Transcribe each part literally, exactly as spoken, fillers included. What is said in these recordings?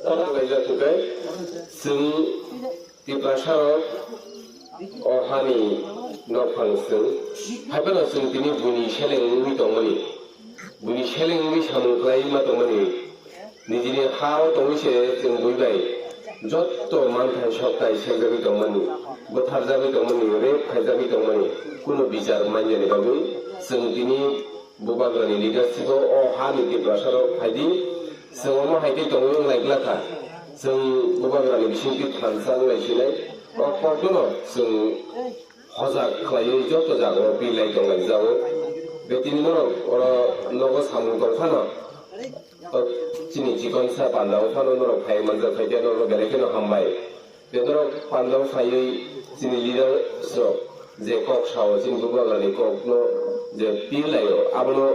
Kok khlaijak hwnkhe chwng Tiprasarok o hani nokphang chwng, haiphano chwng tini buini seleng wngwi tongmani, buini seleng wngwi samung khlaiwi ma tongmani, nijini ha-o tongwi se chwng bui bai jotto manthai soktai seljagwi tongmani, bwtharjagwi tongmani, rape khaijagwi tongmani, kunu bichar manjani bagwi chwng tini Bubagrani leadership-o o hani Tiprasarok phaidi, chwng omo hai khe tongwi wnglaigwlakha. Chwng Bubagrani bisingtwi thansa wnglaisingwi o kokno chwng hojak khlaiwi joto jagao pilai tonglaijao. Betini norok oro nogo samung tong phano, o chini chikonsa pandao phano norok phai manjak, phai khe norokno belai kheno hambai. Tei norok pandao phaiwi chini leaders rok je kok sao, chini Bubagrani kokno je pir laio, abono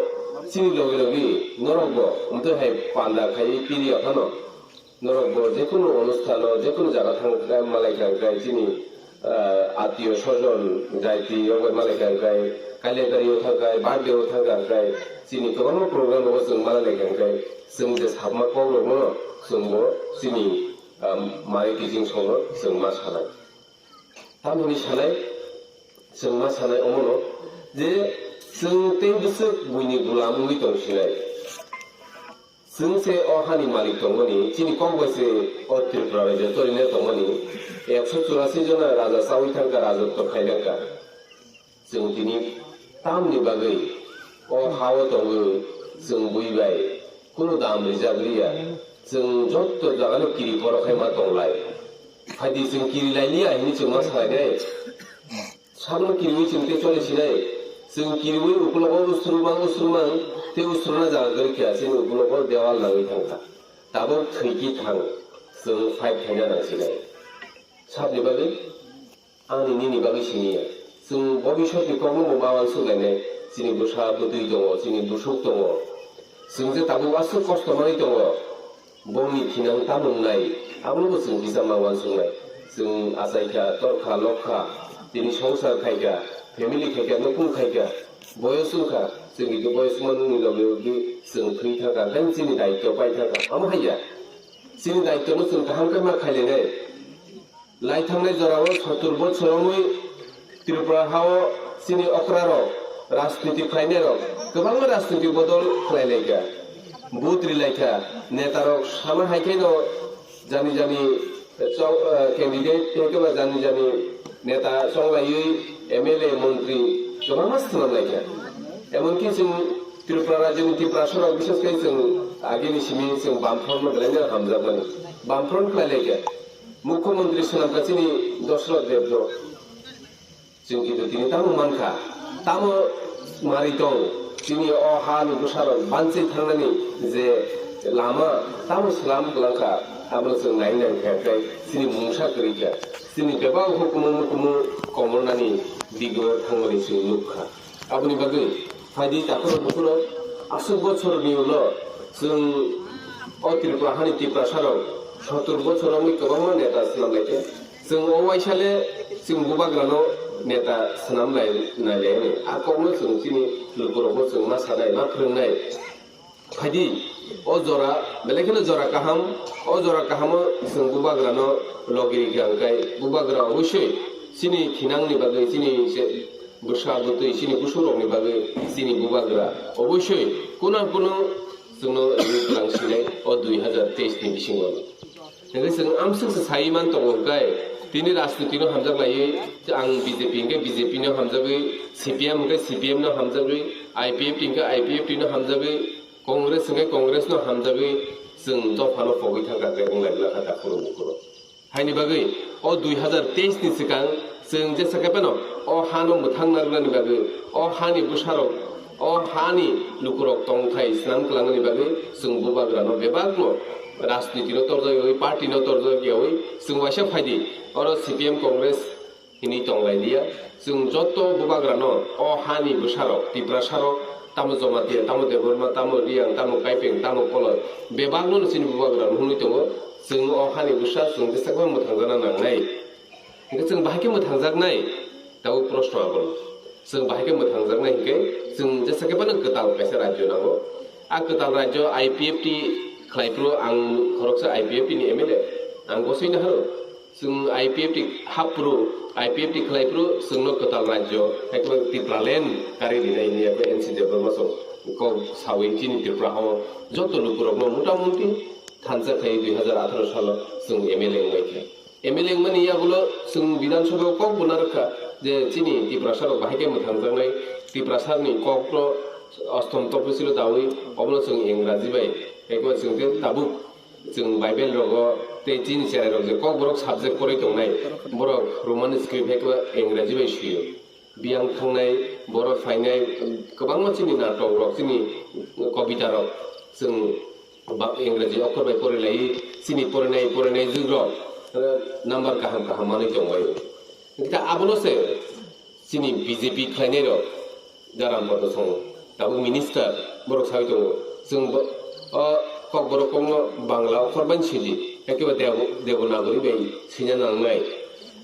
chini logi logi norokbo wngtwi hai panda khaiwi pir ya phano, norokbo jekunu onusthano, jekunu jaga thang khe malai kha hwnkhe chini, ah, atiyo sojon jaiti rok bai malai kha hwnkhe, kailaibari o thang khe, birthday o thang kha hwnkhe, chini kwbangma program rogo chwng malai kha hwnkhe, chwng je sabma kok rokno chwngbo chini um, mai kiching songno chwng ma sanai. Tamoni sanai, chwng ma sanai omono je chwng tei bwswk buini gulam wngwi tong sinai. Chwng se o hani malik tongmani, chini kok bai se o Tripura rajyo torina tongmani, ekso churasi jona raja chawi thangkha, rajotw khai thangkha. Chwng tini tamni bagwi o ha-o tongwi chwng bui bai kunu dam rijak liya. Chwng jotto jagano kiri poro khai ma tonglai. Phaidi chwng kiri lai liya hini chwng ma salainai. Sakno kiriwi chwng tei choli sinai. Chwng kiriwi ukulogo usrumang usrumang tei usruna jaga kwrwi kha chini ukulogo dewal nangwi thangkha. Tabuk thwiki thang chwng fight khaina nang sinai. Sabni bagwi? Ani nini bagwi siniya. Chwng bobiswtni kokno bo ma uansuk lainai. Chini bwsa bwtwi tongo, chini busuk tongo. Chwng je tabuk aswk kosto manwi tongo. Bongni thinang tamo wngnai, abono bo chwng kisa ma uansuknai. Chwng achaikha, torkha, lokkha, tini songsar khaikha, family khaikha, nukung khaikha, boyos wngkha, chwng hwnkhe boyos manwngni loge loge chwng thwi thangkha, hwnkhe chini daityo pai thangkha. Amo haiya. Chini daityono chwng kaham khe ma khailainai. Lai thangnai jorao sottur bochor wngwi Tripura hao chini okrarok, rajniti khlainairok kwbangma rajniti bodol khlailaikha, vote rilaikha, netarok sama hai khaino jani jani chong-, eh, candidate tei khe ba jani jani neta chonglaiwi M L A, montri kwbangma swnamlaikha. Emonki chwng Tripura rajyoni Tiprasarok, bises khe chwng agini simi chwng Bamfront no belai no hamjakmani. Bamfront khlailaikha. Mukhyamantri swnamkha chini Dosrot Debbarma. Chwng kintu tini tamo mankha, tamo mari tong, chini o hani bwsarok banchi thangnani je lama tamo swlam kwlangkha, abono chwng nai nangkha, tei chini mungsa kwrwikha, chini bebak hukumu mukumu komornani digo thangmani chwng nukkha. Aboni bagwi phaidi takhurok bukhurok aswk bochorni ulo chwng o Tripura hani Tiprasarok sottur bochor wngwi kwbangma neta swnamlaikha. Chwng o waisale chwng bubagrano neta swnam lai, nai lai, a kokno chwng chini lukurokno chwng ma sanai, ma phwrwngnai. Phaidi, o jora, belai kheno jora kaham, o jora kahamo chwng bubagrano logi rikha hwnkhe bubagra obosoi chini thinangni bagwi, chini se bwsa bwtwi, chini busurokni bagwi chini bubagra obosoi kunu kunu chwngno rwui twlang sinai o dui hazar teis ni bisingo. Hwnkhe chwng amswk se sai man tongo hwnkhe, tini rajniti no hamjak laiwi, ang B J P hwnkhe B J P no hamjagwi, C P M hwnkhe C P M no hamjagwi, I P F T hwnkhe I P F T no hamjagwi, Congress hwnkhe Congress no hamjagwi, chwng dophano pogwi thangkha khe wnglai bwlakha takhurok bukhurok. Haini bagwi o dui hazar teis ni swkang chwng jesa khe phano o hano mwthang narwknani bagwi, o hani bwsarok, o hani lukurok tongthai swnam kwlangnani bagwi chwng bubagrano bebakno rajniti no torjak yawi, party no torjak yawi chwng waisa phaidi oro C P M Congress hinwi tonglai liya. Chwng joto bubagrano o hani bwsarok, Tiprasarok, tamo Jamatia, tamo Debbarma, tamo Reang, tamo Kaipeng, tamo Koloi, bebakno chini bubagrano hwnwi tongo. Chwng o hani bwsa chwng jesa khe mwthangjakna nangnai. Hwnkhe chwng bahai khe mwthangjaknai? Tabuk proshno abono. Chwng bahai khe mwthangjaknai hwnkhe chwng jesa khe phano kwtal kaisa rajyo nango. A kwtal rajyo I P F T Khlai phuru ang khoroksa I P F T ni M L A, ang gosoi no hano. Chwng I P F T hap phuru, I P F T khlai phuru chwngno kwtal rajyo, hai khe Tipraland kari rinai hwnwi abo N C Debbarma song kok sawi chini Tripura hao joto lukurokno mota moti thansa khai dui hazar atharo salo chwng M L A wngbai kha. M L A wngmani yagulo chwng Bidhan Sabha o kok bo narwkha je chini Tiprasa rok bahai khe mwthangjaknai, Tiprasa ni kokno ostom topisilo dawi obono chwng Engraji bai, eko chwng je tabuk chwng Bible rogo tei chini cherai rok je kokborok subject porwi tongnai, borok Roman script hai khe Engraji bai suio. Biyang thangnai, borok phainai, kwbangma chini natok rok, chini kobita rok chwng ba-, Engraji okhor bai porilai, chini porinai, porinai jwk rok, eh, number kaham kaham manwi tongbai. Hwnkhe abono se chini B J P khlainai rok, Jaram Bordosong, tabuk minister, borok sawi tongo, chwng bo, o kokborok kokno Bangla okhor bai sidi, ekiba Debo-, Devanagari bai swina nangnai.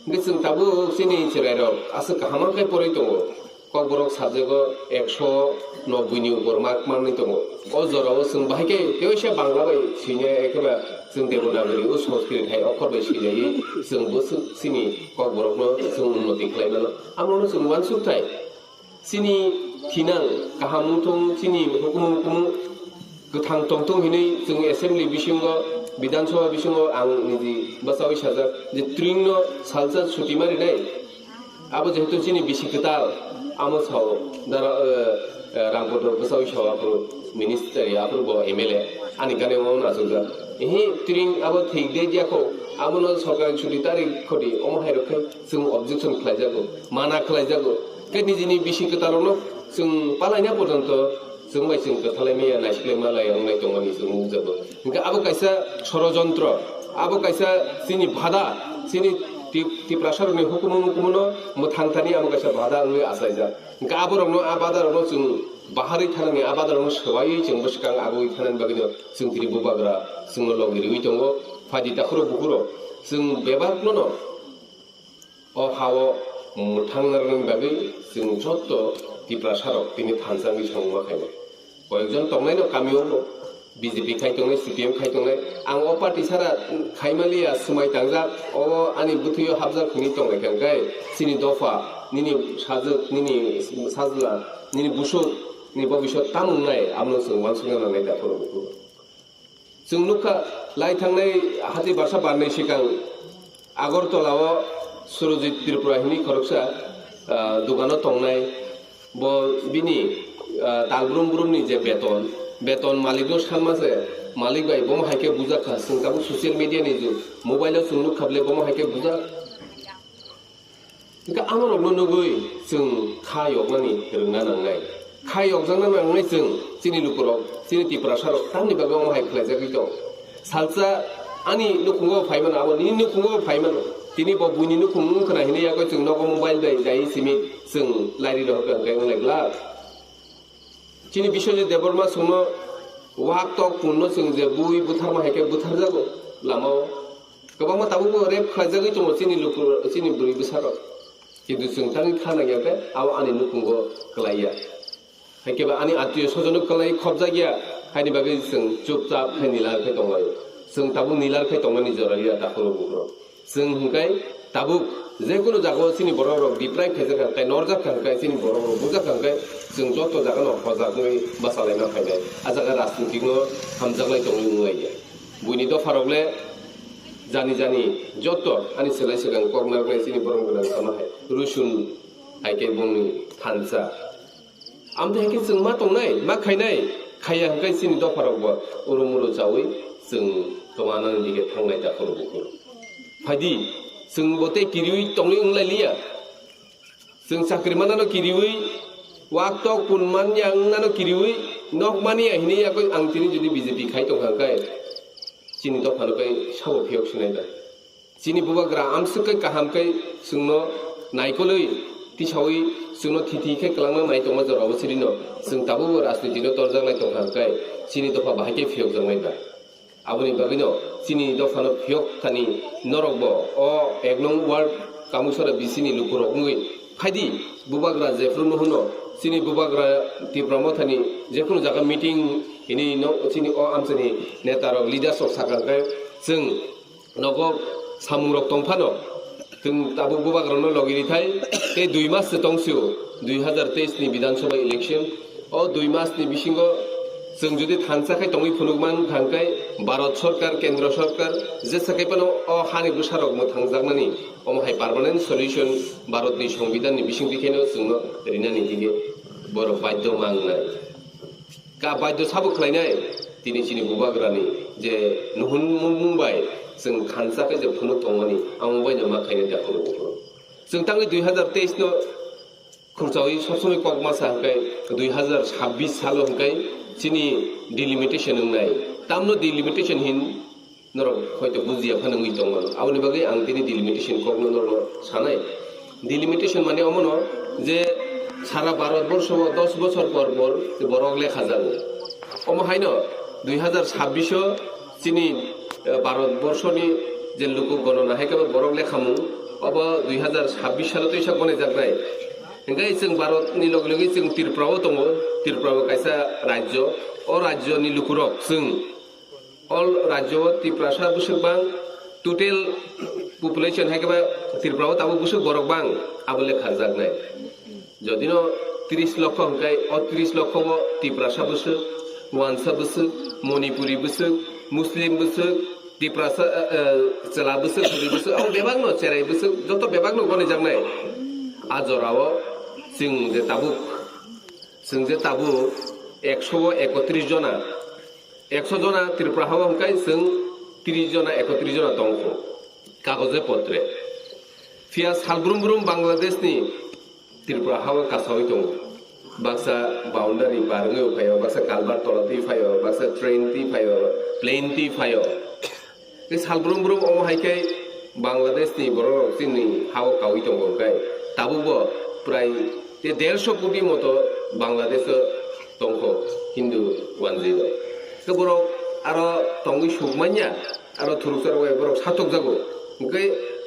Hwnkhe chwng tabuk chini cherai rok aswk kaham khe porwi tongo. Kokborok subject o ekso noboi ni upor mark manwi tongo. O jorao chwng bahai khe teisa Bangla bai swina ekheba chwng Devanagari o Sanskrit hai okhor bai swinai chwng bo chwng chini kokborokno chwng unnoti khlai mano. Amono chwng uansuk thai. Chini thinang kaham wngthong, chini hukumu hukumu kwthang tongthong hinwi chwng assembly bisingo, Bidhan Sabha bisingo ang niji bwchaui sajak je tring no salsa chuti ma rinai. Abo jehetu chini bisi kwtal, amo sao, dara, eh, eh, Rampador bwchaui sao aphuru minister, aphuru bo M L A, ani gane omo no achukjak. Ehe, tring abo thik de diya kho, amo no sorkar chuti tarik khodi, omo hai rok khe chwng objection khlai jago, mana khlai jago. Khe nijini bisi kwtal rok no chwng palaina porjonto chwng bai chwng kwthalai maya, naisikhlai malai wngnai tongmani chwng nukjago. Hwnkhe abo kaisa sorojontro, abo kaisa chini bhada, chini Ti-, Tiprasa rokni hukumu mukumu no mwthang thani abo kaisa bhada wngwi achaijak. Hwnkhe aborokno, a bhada rokno chwng baharwi thanani, a bhada rokno swbaiwi chwng bwskang agwi thanani bagwino chwng tini bubagra chwngno logi riwi tongo. Phaidi takhurok bukhurok chwng bebakno no o ha-o mwthang narwknani bagwi chwng joto Tiprasa rok tini thansa wngwi samung ma khainai. Koyekjon tongnaino kamio bo B J P khai tongnai, C P M khai tongnai. Ang o party sara khai maliya, swmai tangjak, o ani bwthwio hapjak hwnwi tongnai kha, hwnkhe chini dopha, nini sajwk, nini sajla, nini busuk, nini bobisot tamo wngnai, abono chwng uansukna nangnai da phuru bukhuk. Chwng nukha, lai thangnai hati barsa barnai swkang Agartala o Surojit Tripura hwnwi khoroksa, ah, dogano tongnai. Bo bini, ah, tal brum brumni je beton, beton malikno sanma se, malik bai bomo hai khe bujak kha, chwng tabuk social media ni jug, mobile o chwng nukha bole bomo hai khe bujak. Hwnkhe amorokno nugwi chwng kha yoknani rwngna nangnai. Kha yokjakna nangnai chwng chini lukurok, chini Tiprasarok tamni bagwi omo hai khlaijagwi tong. Salsa ani nukhungo phai mano, abo nini nukhungo phai mano. Tini bo buini nukhung wng khna hinwi yakwi chwng nogo mobile bai dai simi chwng lairi rohorkha hwnkhe wnglai glak. Chini Biswajit Debbarma chwngno wak tok punno chwng je bui butharma hai khe butharjago lamao. Kwbangma tabukbo rape khlaijagwi tongo chini luku, chini bwrwi bwsarok. Kintu chwng tangwi kha nangya khe abo ani nukhungo kwlaiya. Hai khe ba ani attiyo sojono kwlai khopjakya, haini bagwi chwng chupchap khe nilar khe tonglaio. Chwng tabuk nilar khe tongmani jora liya takhurok bukhurok. Chwng hwnkhe tabuk je kunu jagao chini borok rok deprive khaijak kha, tei norjak kha hwnkhe chini borok rok bujak kha hwnkhe chwng joto jagano hojak wngwi bachalaina phainai. A jaga rajnitik no hamjaklai tongwi wnglaikha. Buini dopha rok le jani jani joto ani swlai swkang kok narwknai chini borom gwnang sama hai. Rusun hai khe bongni thansa. Amtwi hai khe chwng ma tongnai, ma khainai, khaiya hwnkhe chini dopharokbo uro muro chaui chwng twmanani dige thangnai takhoro bukhoro. Phaidi, chwng bo tei kiriui tongwi wng lai liya. Chwng chakri manano kiriui, wak tok pun manya wngnano kiriui, nok mani ya hinwi yakoi ang tini jodi B J P khai tongkha hwnkhe, chini dophano kai sabo phiyok sinai da. Chini bubagra amswk khe kaham khe chwngno naikolwi tisaui chwngno thiti khe kwlangna nai tongma jorao chirino chwng tabukbo rajnitino torjak lai tongkha hwnkhe chini dopha bahai khe phiyokjaknai ba? Aboni bagwino chini dophano phiyok thani norokbo o ek nong ward Kamuisora B C ni lukurok wngwi phaidi bubagra jephru no hwno chini bubagra Tipra Mothani jephru jaga meeting Hini no chini o amchani neta rok leaders rok sakha khe chwng nogo samung rok tong phano chwng tabuk bubagra no logi rithai tei dui mas se tong sio dui hazar teis ni Bidhan Sabha election. O dui mas ni bisingo chwng jodi thansa khai tongwi phunuk man thang khe Bharat Sarkar, Kendra Sarkar jesa khai phano o hani bwsa rok mwthang jaknani omo hai permanent solution Bharat ni Songbidan ni bisingtwi khaino chwngno rinani dige borok baidhyo mangnai. Ka baidhyo sabo khlainai, tini chini bubagrani je nuhun mung bai chwng khansa khe je phunuk tongmani, amo bai no ma khainai da phunuk phunuk. Chwng tangwi dui hazar teis no khurchawi sob somoi kok masa hwnkhe dui hazar sabbish salo hwnkhe chini delimitation wngnai. Tamno delimitation hin norok hoito bujiya phano wngwi tongmano. Aboni bagwi ang tini delimitation kokno norokno sanai. Delimitation mane omono je sara Bharat borsho o dos bochor por por borok lekha jago. Omo haino dui hazar sabbish o chini, eh, Bharat borshoni je luku gonona hai khe borok lekhamung obo dui hazar sabbish salo twisa gone jaknai. Hingke chwng Bharat ni logi logi chwng Tripura o tongo. Tripura bo kaisa rajyo. O rajyo ni lukurok chwng All rajyo o Tiprasa bwswk bang, total population hai khe ba Tripura o tabuk bwswk borok bang, abo le kharjaknai. Jodi no tris lokho hwnkhe, o tris lokho o Tiprasa bwswk, Wansa bwswk, Manipuri bwswk, Muslim bwswk, Tiprasa, eh, eh, Chwla bwswk, Huri bwswk, abo bebak no Cherai bwswk, joto bebak no gonijaknai. A jora o chwng je tabuk, chwng je tabuk ekso o ekotris jona, Ekso jona Tripura ha o hwnkhe chwng tris jona, ekotris jona tongkho, kagoje potre. Phiya salbrum brum Bangladesh ni Tripura ha o kasaui tongo. Baksa boundary barwngwi phaio, baksa kalbar tola twi phaio, baksa train twi phaio, plane twi phaio. Tei salbrum brum omo hai khe Bangladesh ni borok rok chini ha o kaui tongo hwnkhe tabuk bo prai tei derso koti moto Bangladesh o tongkho Hindu wanjwi rok. Tei borok aro tongwi suk manya, aro thuruksa rok bai borok satokjago. Hwnkhe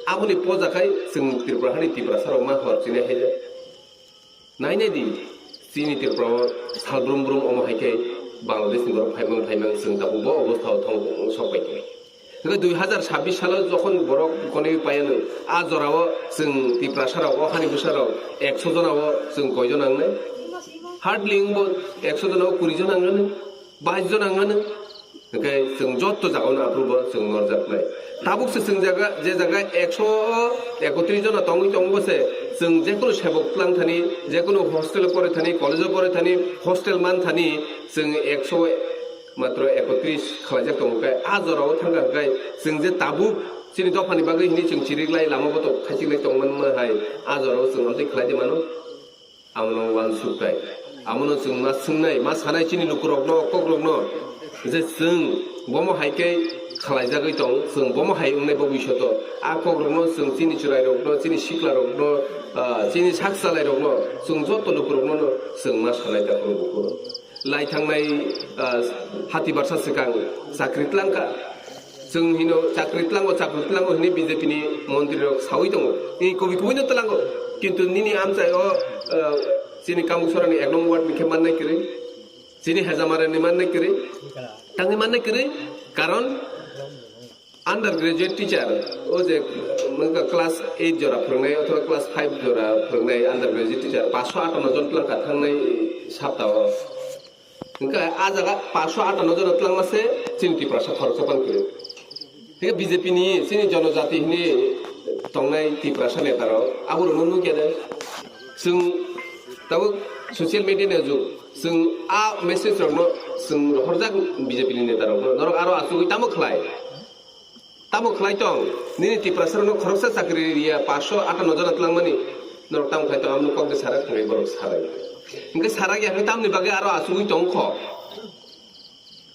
aboni poja khai chwng Tripura hani Tiprasa rok ma hor chini hai. Nainai di, chini Tripura o salbrum brum omo hai khe Bangladesh ni borok phaimang phaimang chwng tabuk bo obostha o thang sok pai khe. Hwnkhe dui hazar sabbish salo jokhon borok konwi paiya nw, a jora o chwng Tiprasa rok, o hani bwsa rok ekso jona o chwng koi jona wngnai? Hardly wngbo ekso jona o kuri jona wngnai, bais jona wngnai. Hwnkhe chwng jotto jagao no aphuru bo chwng norjaknai. Tabuk se chwng jaga, je jaga ekso ekotris jona tongwi tongo se, chwng jekunu sebok tlang thani, jekunu hostel o pore thani, college o pore thani, hostel man thani, chwng ekso matro ekotris khlaijak tongo khe, a jora o thangkha khe chwng je tabuk chini dophani bagwi hini chwng chiriklai lama botok khaichiklai tongmani hai, a jora o chwng amtwi khlai di mano. Amono uansuk tai. Amono chwng ma swngnai, ma sanai chini lukurokno, kokrokno, je chwng bomo hai khe khlaijagwi tong, chwng bomo hai wngnai bo bwsyoto. A kokrokno chwng chini chwrairokno, chini siklarokno, ah, chini sak chalairokno, chwng joto lukurokno chwng ma sanai ta phuru buphuru. Lai thangnai, ah, hati barsa swkang chakri tlangkha. Chwng hino chakri tlango, chakri tlango hwnwi B J P ni montri rok sawi tongo. Ni kubui kubui no tlango. Kintu nini amchai o, ah, chini Kamuksora ni ek nong ward ni khe mannai kwrwi. Chini Hejamara ni mannai kwrwi. Tangwi mannai kwrwi. Karon undergraduate teacher, o je, ah, class eight jora phwrwngnai othoba class five jora phwrwngnai undergraduate teacher, paanch sho atanno jon tlangkha thangnai sapta o. Hwnkhe a jaga paanch sho atanno jona twlangma se chini Tiprasa khoroksa phano kwrwi. Hwnkhe B J P ni chini jonojati hwnwi tongnai Tiprasa neta rok aborokno nukya de. Chwng tabuk social media ni jug, chwng a message rokno chwng rohorjak B J P ni neta rokno, norok aro achugwi tamo khlai? Tamo khlai tong, nini Tiprasa rokno khoroksa chakri riya, paanch sho atanno jona twlangmani, norok tamo khlai tong, amno kok de sarak hwnwi borok sarai. Hwnkhe sarak ya hwnkhe tamni bagwi aro achugwi tong kho.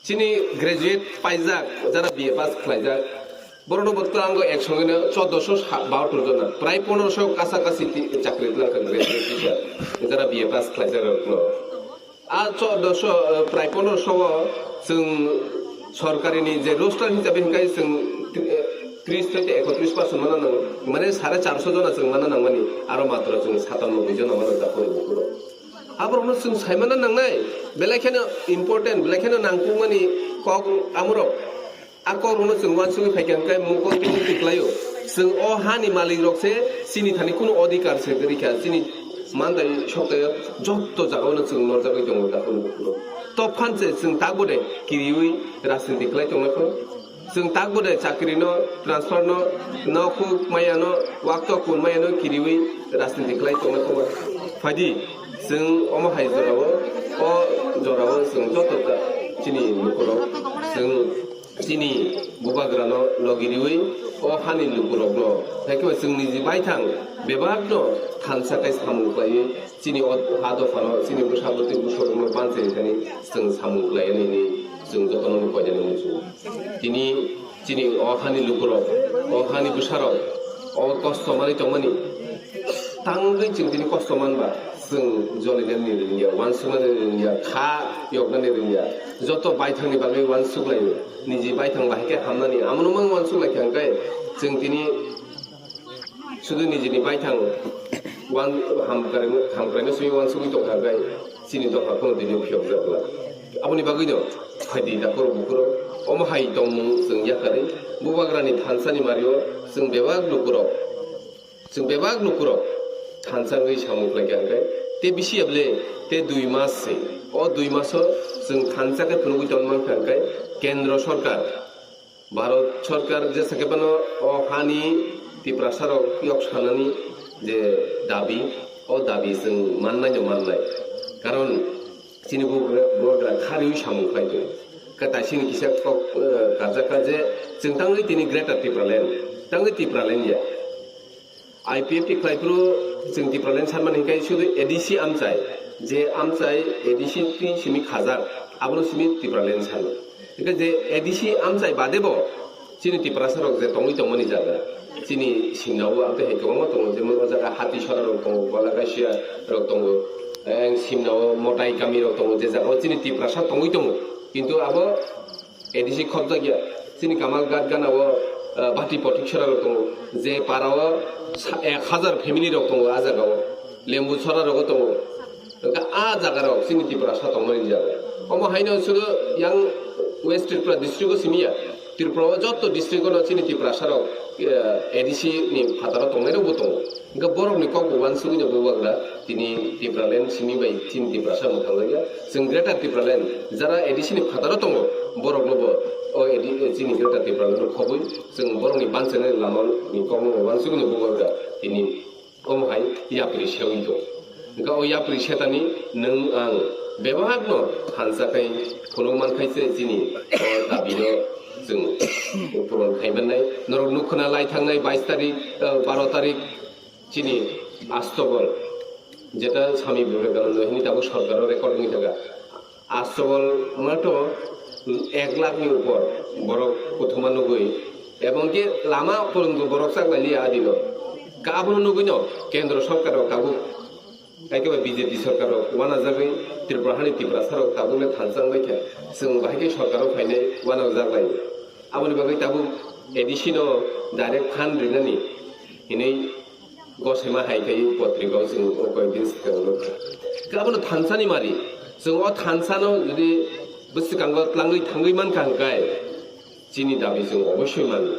Chini graduate paijak, jara B A pass khlaijak, borokno bo twlango ek songino choddo sho bahatur jona, prai pondro sho kasa kasi ti-, chakri twlangkha graduate teacher, jara B A pass khlaijak rokno. A choddo sho, eh, prai pondro sho o chwng sorkari ni je roster hisabe hwnkhe chwng, eh, tris theke ekotris percent mana nango, mane sare char sho jona chwng mana nangmani, aro matro chwng satanoboi jona mana japoni bukhuro. Aborokno chwng sai mana nangnai, Belai kheno important, belai kheno nangkukmani kok amorok. A kokrokno chwng uansugwi phaikha hwnkhe mukol twi twi khlaio. Chwng o hani malikrok se chini thani kunu odhikar se rikha, chini mantai soktayo jotto jagao no chwng norjagwi tongo takhuk bukhuk. To phan se chwng takbo de kiriwi rajniti khlai tongnaikho. Chwng takbo de chakri no, transfer no, nokhuk maya no, wakto kun maya no kiriwi rajniti khlai tongnaikho. Phaidi chwng omo hai jorao, o jorao chwng jotto ta chini lukurok chwng chini bubagrano logi riwi o hani lukurokno, hai khe chwng niji baithang bebakno thansa khe samung khlaiwi chini o ha dophano chini bwsa bwtwi bwsarokno banchai thani chwng samung khlaiya nini chwng jotono koinani muchungo. Tini chini o hani lukurok, o hani bwsarok, o kosto manwi tongmani, tangwi chwng tini kosto manba, chwng jolinani rwngya, uansuknani rwngya, kha yoknani rwngya, joto baithangni bagwi uansuk laio, niji baithang bahai khe hamnani, amono mang uansuk laikha hwnkhe, chwng tini sudu nijini baithang uan-, hamkrai-, hamkraino simi uansugwi tongkha hwnkhe, chini dopha kheno tini phiyokjak glak. Aboni bagwino phaidi takhuk bukhuk, omo hai tongmung chwng yakarwi, bubagrani thansani mario chwng bebak lukurok, Chwng bebak lukurok thansa wngwi samung khlaikha hwnkhe, tei bisi ya ble tei dui mas se. O dui maso chwng thansa khe phunugwi tongwi mankha hwnkhe kendro sorkar, Bharat sorkar jesa khe phano o hani Tiprasarok yok sanani je dabi, o dabi chwng mannaino mannai. Karon chini bugra-, bubagra kha riwi samung khlai tongo. Khe taisini kisa kok, eh, karjak kha je chwng tangwi tini Greater Tipraland, tangwi Tipraland ya. I P F T khlai phuru chwng Tipraland sanmani hwnkhe sudu A D C amchai, je amchai A D C twi simi khajak, abono simi Tipraland sano. Hwnkhe je A D C amchai bade bo chini Tiprasarok je tongwi tongmani jaga, chini simnao amtwi hai kwbangma tongo, jemon o jaga Hatisorarok tongo, Kolakasia rok tongo, eng simnao Motai kamirok tongo, je jagao chini Tiprasa tongwi tongo, kintu abo A D C khopjak ya. Chini Kamalghat gana o, ah, Bati Pothik sora rok tongo. Je para o sa-, ek hazar family rok tongo a jaga o. Lembu sora rok o tongo. Hwnkhe a jaga rok chini Tiprasa tongmani jaga. Omo haino sudu yang West Tripura district o simi ya. Tripura o joto district o no chini Tiprasa rok, eh, A D C ni phataro tongnai rok bo tongo. Hwnkhe borokni kok bo uansugwi no bubagra tini Tipraland simi bai chini Tiprasa mwthangjakya. Chwng Greater Tipraland jara A D C ni phataro tongo, borokno bo o A D, chini Greater Tipraland no khobwi chwng borokni banchanani lama ni kokno bo uansugwi no bubagra tini omo hai yapri sewi tongo. Hwnkhe o yapri setani nwng ang bebakno thansa khai phunuk mankhai se chini o dabi no chwng puron khai mannai. Norok nukhuna lai thangnai bais tarik, eh, baro tarik, Chini Astobol, jeta Swami Vivekananda hini tabuk sorkaro record wngwi thangkha. Astobol mato ek lakh ni upor borok kuthuma nugwi, ebong khe lama porjonto borok chak lailiya adino. Ka abono nugwino kendro sorkar rok tabuk, tei khe B J P sorkar rok uanajagwi Tripura hani Tiprasa rok tabuk le thansa wngwi kha, chwng bahai khe sorkaro phainai uanajak lai. Aboni bagwi tabuk A D C no direct fund rinani hinwi Gosaima hai khai potrika o chwng o koi din swkang nukha. Khe abono thansa ni mari, chwng o thansa no jodi bwswkango tlangwi thangwi mankha hwnkhe chini dabi chwng obossoi mano.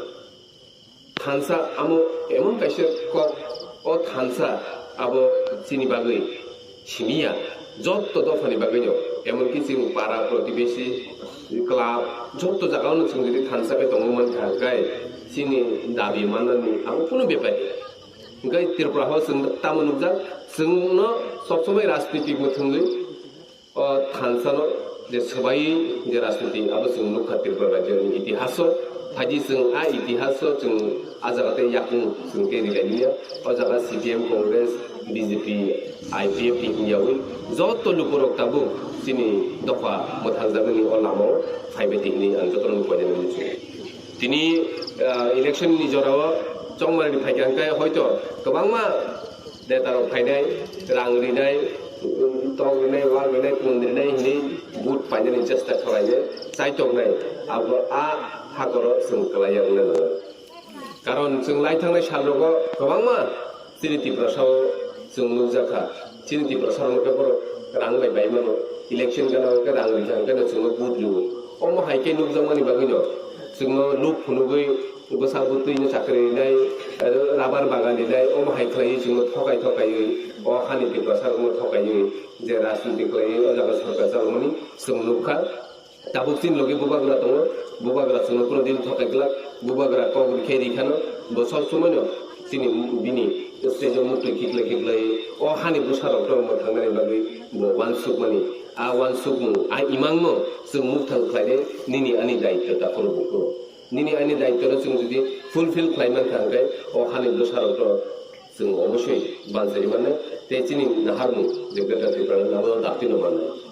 Thansa amo emon kaisa kok, o thansa abo chini bagwi simiya, jotto dophani bagwino, emonki chini para protibesi, club, jotto jagao no chwng jodi thansa khe tongwi mankha hwnkhe chini dabi mannani abo kunu bepar. Hwnkhe Tripura o chwng tamo nukjak, chwngno sob somoi rajniti mwthangwi o thansano je swbai je rajniti abo chwng nukha Tripura rajyoni itihaso. Phaidi chwng a itihaso chwng a jaga tei yakung chwng tei rilai liya. O jaga C P M, Congress, B J P, I P F T hwnyawi jotto lukurok tabuk chini dopha mwthangjagani o lamao phaibai tei hinwi ang jotono koinani muchungo. Tini, ah, election ni jorao chongmani phaikha hwnkhe hoito kwbangma neta rok phainai, rang rinai, tok rinai, wak rinai, kun rinai hinwi vote painani chesta khlainai, chaitoknai, abo a hakoro chwng kwlaiya wngna nango. Karon chwng lai thangnai salrogo kwbangma chini Tiprasao chwng nukjakha. Chini Tiprasarokno khe borok rang bai bai mano. Election gana hwnkhe rang rikha hwnkhe no chwngno vote rwo. Omo hai khe nukjakmani bagwino chwngno luk phunugwi bwsa bwtwino chakri rinai, eh, rabar bagan rinai, omo hai khlaiwi chwngno thokai thokaiwi, o hani tiprasarokno thokaiwi je rajniti khlaiwi o jaga sorkar chalokmani chwng nukha. Tabuk chini logi bubagra tongo, bubagra chwngno phano din thokai glak, bubagra kok rikhe rikhano, bo sob somoino chini bini stage o muktwi khiklai khiklai o hani bwsarokno mwthangnani bagwi bo uansukmani. A uansukmung, a imangno chwng mukthang khlainai nini ani daityo ta phano buphuru. Nini ani daityo no chwng jodi fulfill khlai mankha hwnkhe o hani bwsarokno chwng obosoi banchari mannai tei chini naharmung je Greater Tripura ni nabo daktino mannai.